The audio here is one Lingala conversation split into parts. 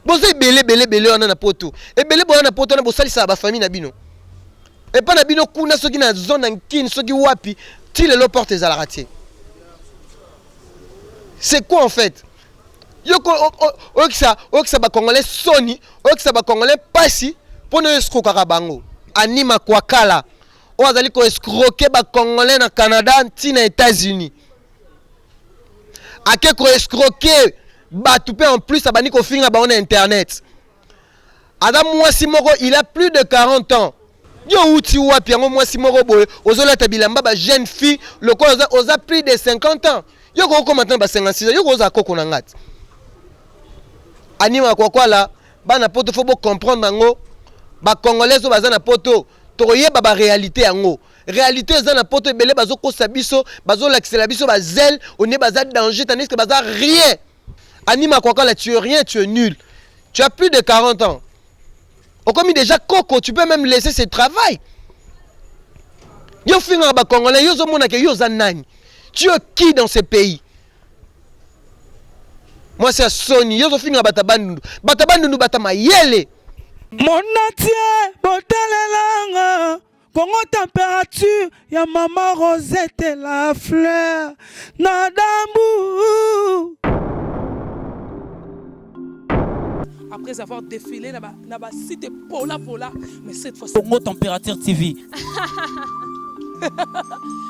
Boza ebele ebele ebele wana na poto. Ebele boya na poto wana bosalisaka ba famille na bino. Epa na bino kuna soki na zone ya Kin soki wapi ti lelo porte ezalaka te. C'est quoi en fait? Yo ko oyokisa oyokisa ba congolais soni, oyokisa ba congolais pasi pona oyo escroquaka bango. Anima Kwakala oyo azali ko escroquer ba congolais na Canada ti na Etats-Unis. Ake ko escroquer bato pe en plus abandi kofinga bango na internet. Aza mwasi moko il a plus de 40 ans. Yo outi wapi yango mwasi moko boye ozolata bilamba ba jeune fille lokola oza, oza plus de 50 ans. Yo kokoma tena ba 56 ans, yo kozala koko na ngati. Anima kwakwala bana poto faut bo comprendre yango. Ba congolais oyo baza na poto tokoyeba ba réalité yango. Réalité eza na poto ebele bazokosa biso, bazolakisela biso ba zèle, on est baza danger tandis que baza rien. Anima Kwakala, tu es rien, tu es nul. Tu as plus de 40 ans. Okomi déjà koko, tu peux même laisser ce travail. Yo finga ba congolais, yo zo mona ke yo za nani. Tu es qui dans ce pays? Moi c'est Sony, yo zo finga bata bandundu. Bata bandundu bata mayele. Monde entier botalelanga Congo température ya maman Rosette la fleur na dambu. Après avoir défilé na ba, na ba site pola pola, mais cette fois Congo Température TV.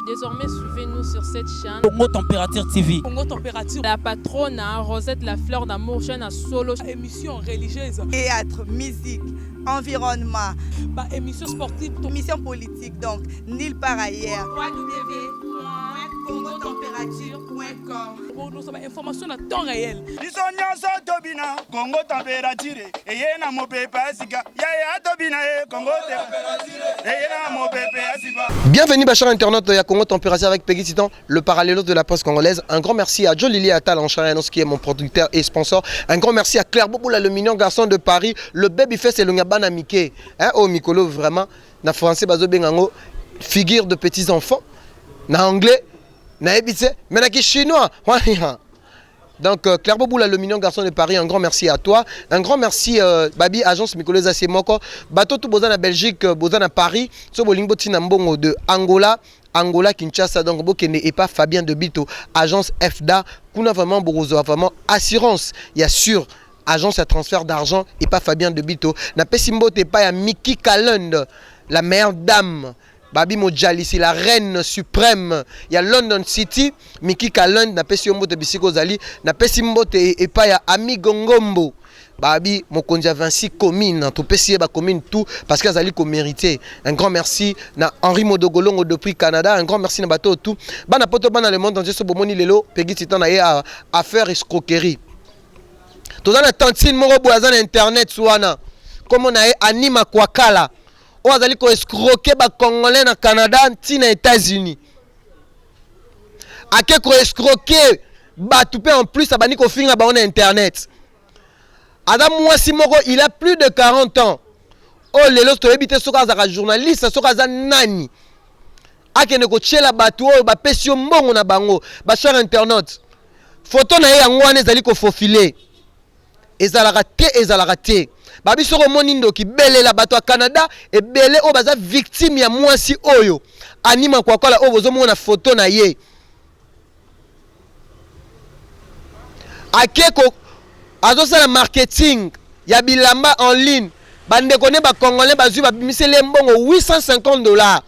Désormais, suivez-nous sur cette chaîne. Congo Température TV. Congo Température. La patronne, hein, Rosette la fleur d'amour, chaîne à solo. Émission religieuse. Théâtre, musique, environnement. Ba émission sportive. Émission politique, donc nulle part ailleurs. www.congotemperature.com Nous sommes information à temps réel. Biso nyonso tobina Congo température eye na mopepe ya sika yaya tobina ye Congo eye na mopepe ya sika. Bienvenue ba chers internautes ya Congo Température avec Peggy Titan, le parallélo de la presse congolaise. Un grand merci à Joe Lili Attal en qui est mon producteur et sponsor. Un grand merci à Claire Boboula, le mignon garçon de Paris, le babyface et le Ngabana Mickey. Hein, oh Mikolo, vraiment, na français bazo bengango figure de petits enfants. Na anglais, na ebitse, mais na ki chinois. Donc euh, Claire Boboula, le mignon garçon de Paris, un grand merci à toi. Un grand merci euh, Babi, agence Mikolo eza moko. Bato tout boza na Belgique, euh, boza na Paris, so bolingo tina mbongo de Angola, Angola Kinshasa donc bokende et pas Fabien de Bito, agence FDA, kuna vraiment bokozwa vraiment assurance, il y a sûr agence à transfert d'argent et pas Fabien de Bito. Na pesi mbote pa ya Miki Kalund, la meilleure dame. Babi Mojalisi, la reine suprême ya London City, Miki Kalund, na pesi yo mbote bisiko ozali, na pesi mbote epai ya Amigo Ngombo. Babi mokonzi ya 26 communes, topesi ye ba commune tout parce que azali ko mériter. Un grand merci na Henri Modogolongo depuis Canada, un grand merci na bato tout. Bana poto bana le monde entier so bomoni lelo Peggy Titan na ye affaire escroquerie. Toza na tantine moko boye aza na internet wana. Kombo na ye Anima Kwakala. Oyo azali ko escroquer ba congolais na Canada ti na Etats-Unis. Ake ko escroquer bato pe en plus abandi kofinga bango na internet. Aza mwasi moko il a plus de 40 ans. Oyo lelo toyebi te soki azalaka journaliste soki aza nani. Akende kotiela bato oyo bapesi yo mbongo na bango ba chers internautes. Photo na ye yango wana ezali kofofile. Ezalaka te, ezalaka te. Babi soki omoni ndoki belela bato ya Canada ebele oyo baza victime ya mwasi oyo Anima Kwakwala oyo bozomona photo na ye. Ake ko azosala marketing ya bilamba en ligne. Bandeko ne ba congolais bazwi babimiseli ye mbongo 850 $.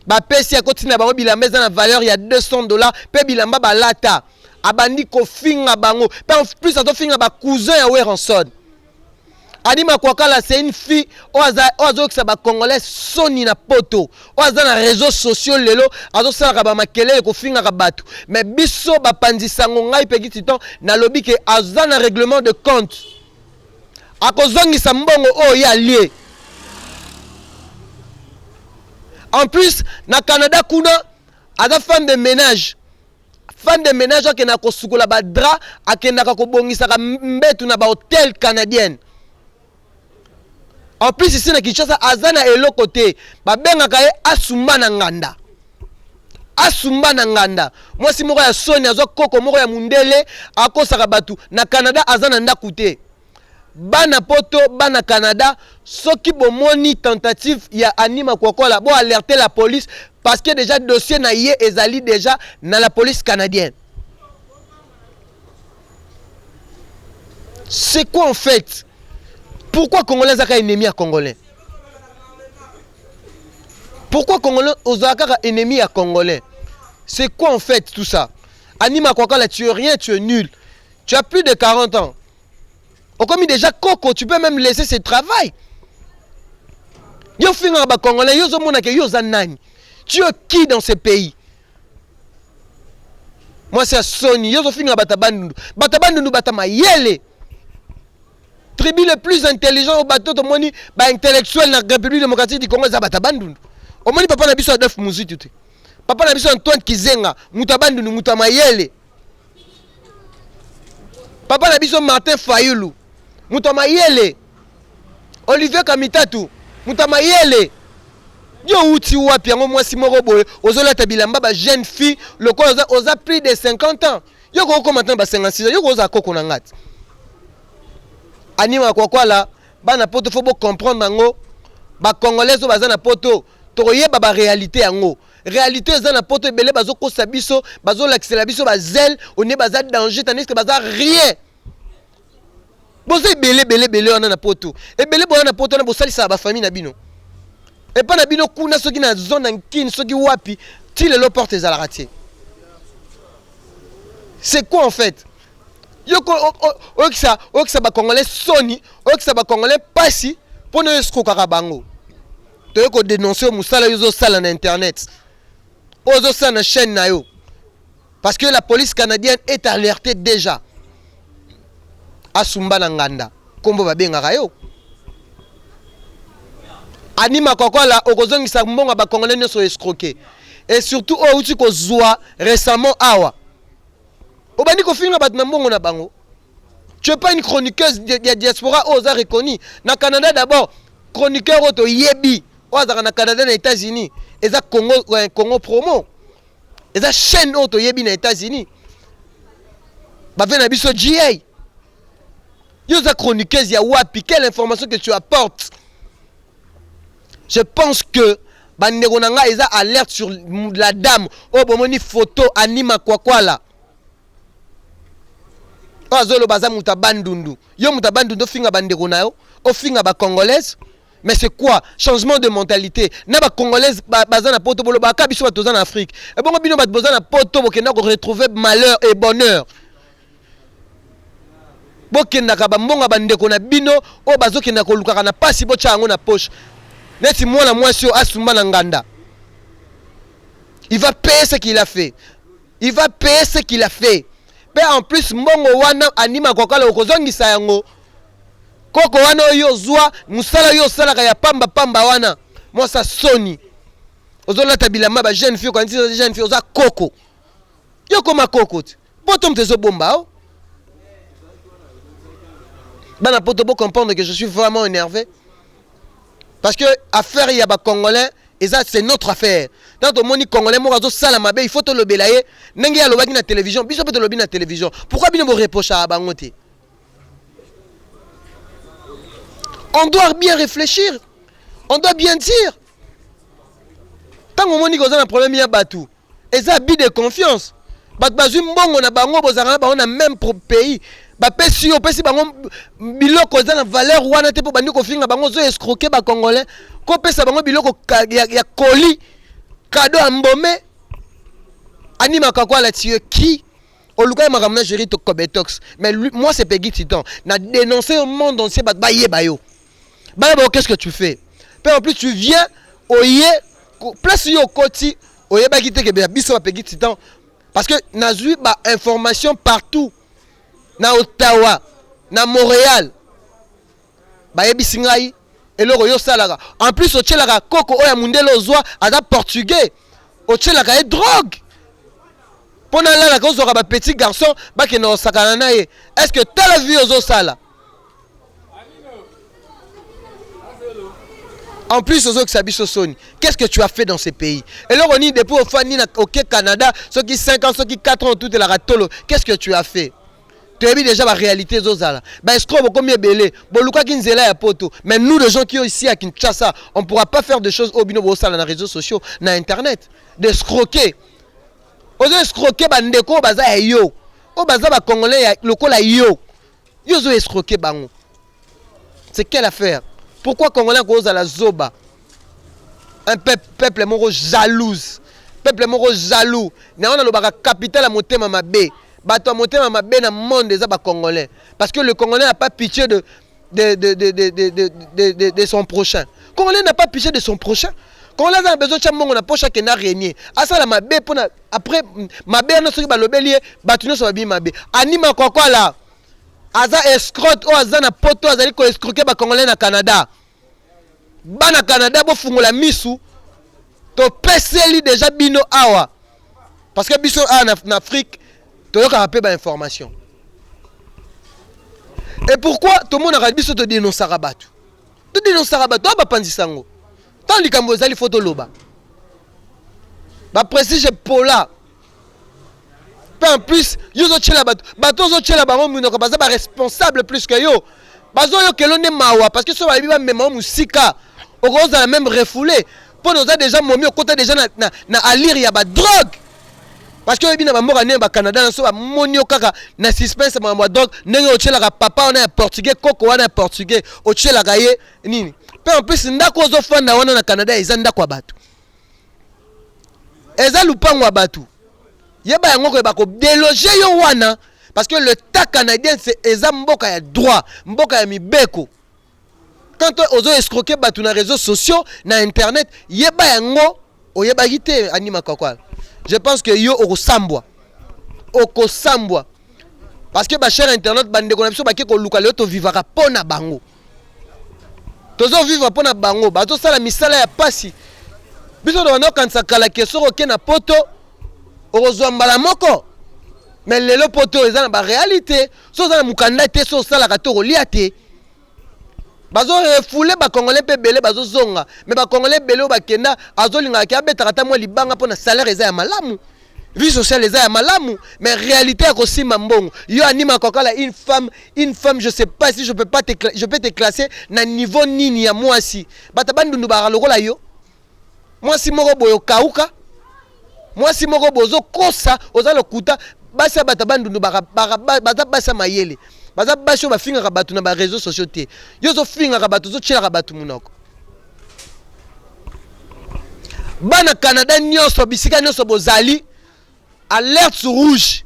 Bapesi akotinda bango bilamba eza na valeur ya 200 $ pe bilamba balata. Abandi kofinga bango pe en plus azofinga ba cousin ya Werrason. Anima Kwakala c'est une fille oyo aza oyo azokisa ba congolais soni na poto, oyo aza na réseaux sociaux lelo azosalaka ba makelele kofingaka bato. Mais biso bapanzi sango ngai Peggy Titan nalobi ke aza na règlement de compte. Akozongisa mbongo oyo ye alie. En plus na Canada kuna aza femme de ménage. Femme de ménage akendaka kosukola ba drap, akendaka kobongisaka mbetu na ba hôtel canadienne. En plus ici na Kinshasa aza na eloko te, babengaka ye asumba na nganda. Asumba na nganda. Mwasi moko ya soni azwa koko moko ya mundele akosaka batu na Canada aza na ndaku te. Bana poto, bana Canada, soki bomoni tentative ya Annie Makwakala, bo alerter la police parce que déjà dossier na ye ezali déjà na la police canadienne. C'est quoi en fait? Pourquoi Congolais azaka ennemi ya Congolais? Pourquoi Congolais ozalaka kaka ennemi ya Congolais? C'est quoi en fait tout ça? Annie Makwakala, tu es rien, tu es nul. Tu as plus de 40 ans. Okomi déjà koko, tu peux même laisser ce travail. Yo fingaka ba Congolais, yo ozomona ke yo oza nani? Tu es qui dans ce pays? Mwasi ya soni, yo ozofinga bato ya Bandundu. Bato ya Bandundu bato ya mayele. Tribu le plus intelligent oyo bato tomoni ba intellectuel na République démocratique du Congo eza bato ya Bandundu. Omoni papa na biso Adolphe Muzitu te. Papa na biso Antoine Kizenga, moto ya Bandundu, moto ya mayele. Papa na biso Martin Fayulu, moto ya mayele. Olivier Kamitatu, moto ya mayele. Yo outi wapi yango mwasi moko boye ozolata bilamba ba jeune fille lokola oza, oza plus de 50 ans. Yo kokoma tena ba 56 ans, yo kozala koko na ngati. Anima Kwakwala, bana poto faut bo comprendre yango. Ba congolais oyo baza na poto tokoyeba ba réalité yango. Réalité eza na poto ebele bazokosa biso, bazolakisela biso ba zèle, one baza danger tandis que baza rien. Boza ebele ebele ebele wana na poto. Ebele boya na poto wana bosalisaka ba famille na bino. Epa na bino kuna soki na zone na Kin soki wapi ti lelo porte ezalaka te. C'est quoi en fait? Yo ko oyokisa oyokisa ba congolais soni, oyokisa ba congolais pasi pona yo escroquaka bango. Toye ko dénoncer yo musala yo ozosala na internet. Oyo ozosala na chaîne na yo. Parce que la police canadienne est alertée déjà. Asumba na nganda, kombo babengaka yo. Annie Makwakwala okozongisa mbongo ya ba congolais nyonso escroquer. Et surtout oyo outi kozwa récemment awa. Obandi kofinga bato na mbongo na bango. Tu es pas une chroniqueuse ya diaspora oyo oza reconnue. Na Canada d'abord, chroniqueur oyo toyebi, oyo azalaka na Canada na États-Unis, eza Congo, Congo promo. Eza chaîne oyo toyebi na États-Unis. Bave na biso GA. Yo oza chroniqueuse ya wapi? Quelle information que tu apportes? Je pense que bandeko na ngai eza alerte sur la dame oyo bomoni photo Annie Makwakwala. Oyo azoloba aza moto ya Bandundu. Yo moto ya Bandundu ofinga bandeko na yo, ofinga ba congolaise. Mais c'est quoi? Changement de mentalité. Na ba congolaise baza na poto boloba ka biso bato na Afrique. Et bongo bino bato boza na poto bokenda ko retrouver malheur et bonheur. Bokendaka ba mbongo ba ndeko na bino oyo bazokenda kolukaka na pasi botya yango na poche. Neti mwana mwasi oyo asumba na nganda. Il va payer ce qu'il a fait. Il va payer ce qu'il a fait. Pe en plus mbongo wana Annie Makwakala okozongisa yango. Koko wana oyo ozwa musala oyo osalaka ya pamba pamba wana mwasa soni. Ozolata bilamba ba jeune fille okanisi oza jeune fille oza koko. Yo koma koko te. Poto moto ezobomba o. Bana poto bo comprendre que je suis vraiment énervé. Parce que affaire ya ba congolais eza c'est notre affaire. Tant tomoni congolais moko azosala mabe, il faut tolobela ye ndenge ye alobaki na télévision, biso pe tolobi na télévision. Pourquoi bino bo reprochaka bango te? On doit bien réfléchir. On doit bien dire. Tango omoni koza na problème ya batu, eza abus de confiance. Bato bazwi mbongo na bango, bozalaka na bango na même pays, bapesi yo, opesi bango biloko eza na valeur wana te, mpo bandi kofinga bango, ozo escroquer ba congolais, kopesa bango biloko ya colis, cadeau ya mbome. Annie Makakwala, tu es qui? Oluka makambo na Jerry Kobetox, mais lui, moi c'est Peggy Titan, na dénoncé au monde entier, bato bayeba yo. Bayeba yo, qu'est-ce que tu fais? Pe en plus tu viens oye place yo okoti, oyebaki te ke biso ba Peggy Titan, parce que nazwi ba information partout na Ottawa, na Montréal, bayebisi ngai eloko yo osalaka. En plus otielaka koko oyo ya mundele ozwa aza portugais, otielaka ye drogue mpo nalalaka, ozwaka ba petit garçon bakende kosakana na ye. Est-ce que tala vie ozosala? En plus ozokisa biso soni. Qu'est-ce que tu as fait dans ce pays? Eloko nini depuis ofandi na oke Canada, soki 5 ans, soki 4 ans, otutelaka tolo. Qu'est-ce que tu as fait? Toyebi déjà ba réalité ezozala. Ba escrocs bokomi ebele, bolukaki nzela ya poto. Mais nous les gens qui sont ici à Kinshasa, on pourra pas faire de choses oyo bino bosala na réseaux sociaux, na internet, d'escroquer. Ozo escroquer ba ndeko oyo baza ya yo, oyo baza ba congolais ya lokola yo. Yo ozo escroquer bango. C'est quelle affaire? Pourquoi congolais kozala zoba? Un peuple, peuple moko jalouse. Peuple moko jaloux. Na wana lobaka capital ya motema mabe. Bato ya motema mabe na monde eza ba congolais. Parce que le congolais n'a pas pitié de de, de, de, de, de, de, de, de, de son prochain. Congolais n'a pas pitié de son prochain. Congolais aza na besoin tia mbongo na poche akenda renier. Asala mabe pona après mabe wana soki balobeli ye bato nyonso babimi mabe. Anima kwakwala aza escroc oyo aza na poto azali ko escroquer ba congolais na Canada. Bana Canada bofungola misu topeseli deja bino awa parce que biso awa na, na Afrique toyokaka mpe ba information. Et pourquoi tomonaka biso todenosaka bato todenosaka bato oyo bapanzisa yango ntango likambo ezali fo toloba baprestige pola mpe en plus yo ozotyela bato bato ozotyela bango monoko baza baresponsable plus que yo bazoyokelo nde mawa parce que so bayebi bamema yo mosika okozala même refoulé mpo na oza déjà momi okota déjà na, na, na alire ya badrogue parce que oyebi na bamboka ndenge bacanada na so bamoni yo kaka na suspense makambo ya drogue ndenge otyelaka papa wana ya portugais koko wana ya portugais otyelaka ye nini mpe en plus ndako ozofanda wana na canada eza ndako ya bato eza lupango ya bato yeba yango koyeba kodeloge yo wana parce que l'etat canadien eza mboka ya droit mboka ya mibeko quand ozo escroquer bato na réseaux sociaux na internet yeba yango oyebaki te anima kwakwala je pense que yo okosambwa okosambwa parce que bachere internet bandeko na biso bake koluka lelo tovivaka mpo na bango tozovivre mpo na bango bazosala misala ya pasi biso tobanda kokanisa kala ke soki oke na poto okozwa mbala moko me lelo poto eza na barealité so oza na mokanda te so osalaka te okolia te bazorefoule bacongolais mpe ebele bazozonga me bacongolais ebele oyo bakenda azolingaka ke abetaka ata mwa libanga mpo na salaire eza ya malamu vie sociale eza ya malamu mais réalité ya kosimba mbongo yo anima kokala une femme une femme je sais pas si je peux pas te je peux te classer na niveau nini ya mwasi bato bandundu baka lokola yo mwasi moko boye okauka mwasi moko boye ozokosa oza lokuta basi ya bato bandundu baza basi ya mayele baza basi oyo bafingaka bato na bareseau sociaux te yo ozofingaka bato ozotyelaka bato monoko bana canada nyonso bisika nyonso bozali alerte rouge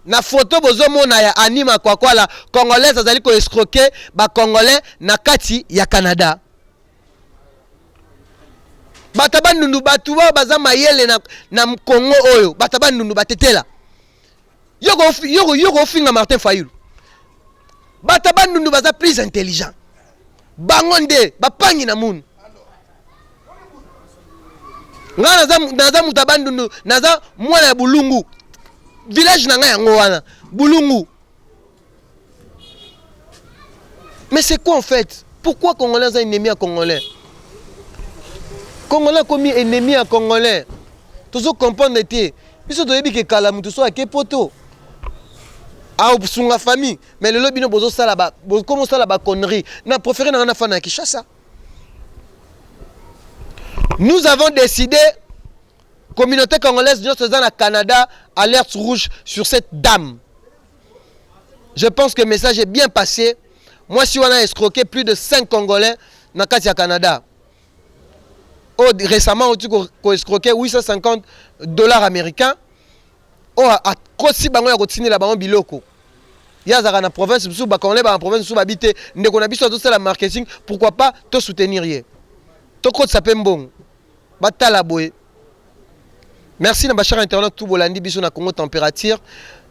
na foto bozomona ya anima kwakwala congolaise azali koescroke bacongolais na kati ya canada bato bandundu bato oyo baza mayele na, na congo oyo bato bandundu batetela yo kofinga martin fayulu bato bandundu baza plus intelligent bango nde bapangi na munu ngai naza, naza moto ya bandundu naza mwana ya bulungu village na ngai yango wana bulungu mais c'est quoi en fait pourquoi congolais aza ennemi ya congolais congolais akomi ennemi ya congolais tozo comprendre te biso toyebi ke kala moto so ake poto asunga famille mais lelo bino bozosala bokomosala baconnerie na préféré na nga na fana ya kinshasa nous avons décidé communauté congolaise nyonso eza na canada alerte rouge sur cette dame je pense que le message est bien passé mwasi wana escroqué plus de 5 congolais na kati ya canada oyo récemment oti koescroquer 850 dollars américains oyo akosi bango ya kotindela bango biloko ye azalaka na province mosusu bacongolais bana province mosusu babi te ndeko na biso azosala marketing pourquoi pas tosoutenir ye tokotisa mpe mbongo batala boye merci na bachar internet tout bolandi biso na congo température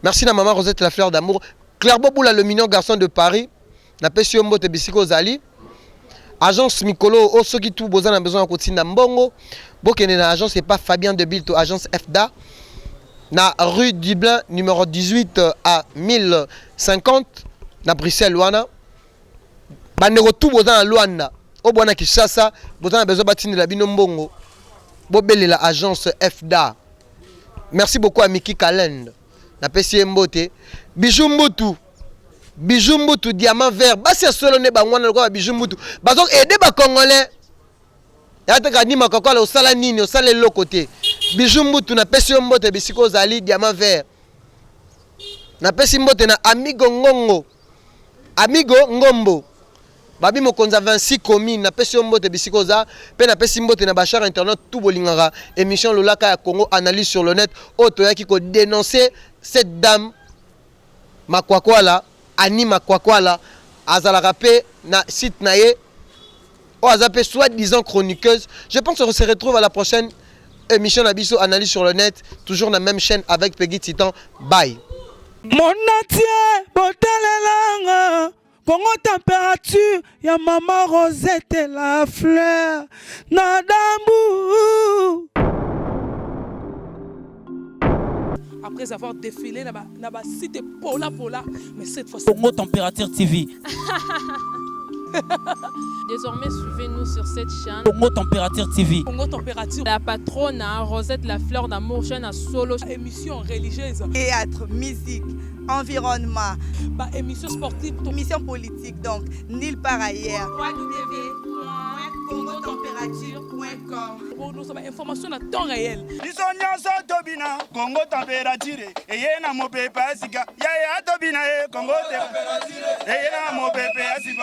merci na mama rosette la fleur d'amour clairbo bula le mignon garçon de paris napesi yo mbote bisika ozali agence mikolo oyo soki tu boza na besoin ya kotinda mbongo bokende na agence epa fabien de bilto agence fda na rue dublin numéro 18 à 1050 na bruxelles wana bandeko tu boza na luanda oyo bwana kinshasa boza na besoin batindela bino mbongo bobelela agence fda merci beaucoup à miki kalende napesi ye mbote bijou mbutu. Bijou Mbutu, diamant vert, basi ya solo nde bango wana lokola Bijou Mbutu bazo aider ba Congolais. Ya te kani makokola osala nini, osala eloko te. Bijou Mbutu, napesi yo mbote bisika ozali, diamant vert. Napesi mbote na Amigo Ngongo, Amigo Ngombo, babi mokonzi ya 26 commune, napesi yo mbote bisika oza. Mpe napesi mbote na bachar internet tout bolingaka émission Lolaka ya Congo, analyse sur le net, oyo toyaki kodénoncer cette dame Makwakwala, Ani Makwakwala. Azalaka mpe na site na ye oyo aza mpe soi-disant chroniqueuse. Je pense qu'on se retrouve à la prochaine émission na biso analyse sur le net, toujours na même chaîne avec Peggy Titan. Bye. Monatie botalelanga Congo température ya mama Rosette la fleur na dambu. Après avoir défilé na ba site pola pola, mais cette fois Congo Température TV. Désormais, suivez-nous sur cette chaîne. Congo Température TV. Congo Température. La patronne, hein, Rosette la fleur d'amour, chaîne à solo. Émission religieuse. Théâtre, musique, environnement. Bah, émission sportive. Émission politique, donc nulle part ailleurs. www.congotemperature.com. Bon, nous sommes information à temps réel. Biso nyonso tobina Congo température eye na mopepe ya sika. Yaya tobina e Congo eye na mopepe ya sika.